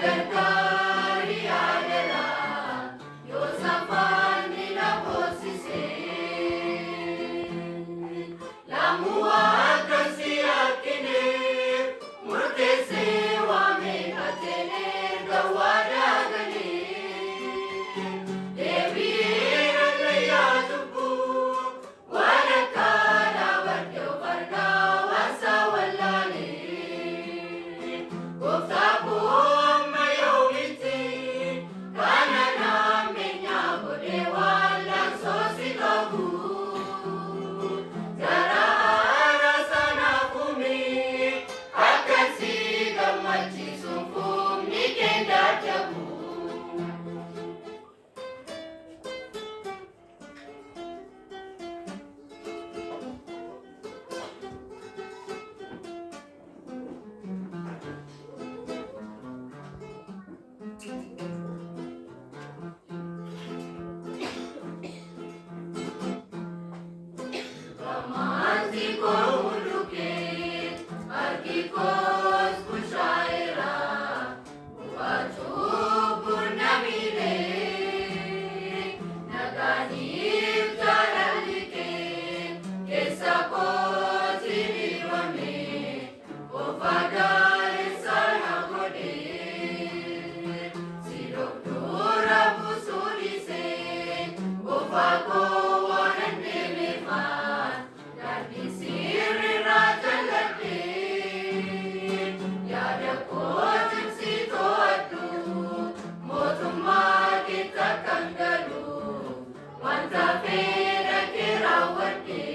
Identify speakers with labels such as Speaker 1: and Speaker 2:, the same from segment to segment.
Speaker 1: Gargaari yaadara yoo safaanni na boosisee. Lammuu akkasii akkinee murteessee waamee kateen erga waadaa galee. Deebi'ee nallayyaa cubbuu walakkaa dhaabadhe of argaa waan saa wallaalee. Gooftaa koo amma yoomitti kana naameenyaa godhee wallaan soosi qabu. Gara haaraa sanaaf uumee akkasii gammachiisuun fuumni kendaa jabu. Amanti koo mul'ukee harki koos bushaayera bu'aachuu bunna miilee nagaaniif jaalalli kee keessa kooti dibame qofa gaaressa na godhee si dogdora buusuu dhiisee qofa koo waan deemeefaan daandii sirriirraa jalladhee yaada koo cimsii to'adhu mootummaa keessa kan galu wanta fedha kee raawwadhee.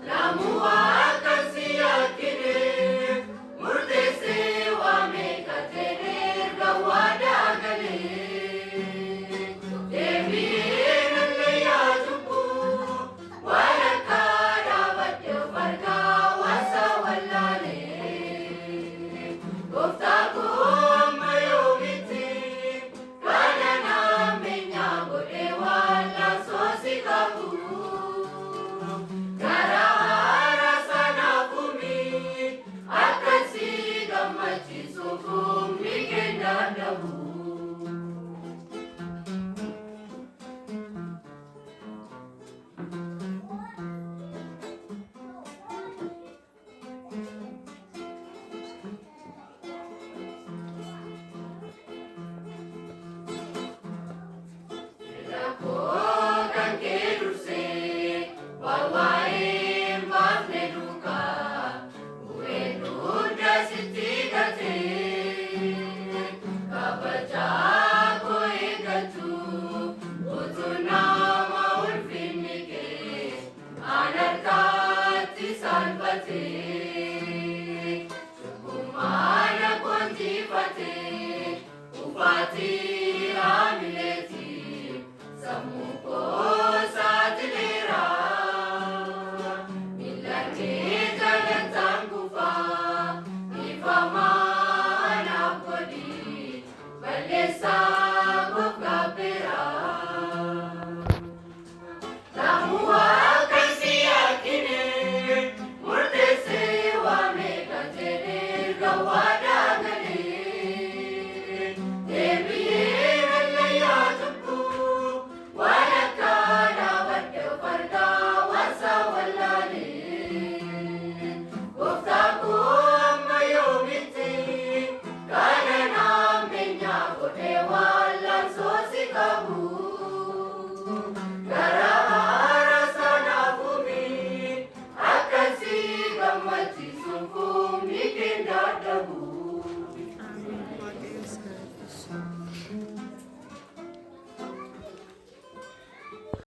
Speaker 1: Lammuu akkasii akkinee murteessee waamee kateen erga waadaa galee. Deebi'ee nallayyaa cubbuu walakkaa dhaabadhe of argaa waan saa wallaalee. Gooftaa koo amma yoomitti kana naameenyaa godhee wallaan soosi qabu. Gara haaraa sanaaf uumee akkasii gammachiisuuf humni kennaa dhabu. Koo kan kee dursee waan waa'ee hin baafne duukaa bu'ee dugda sitti gatee kabajaa koo eeggachuu utuu nama ulfinni kee aan harkaatti salphatee cubbumaana konjifatee uffaatii haamilee.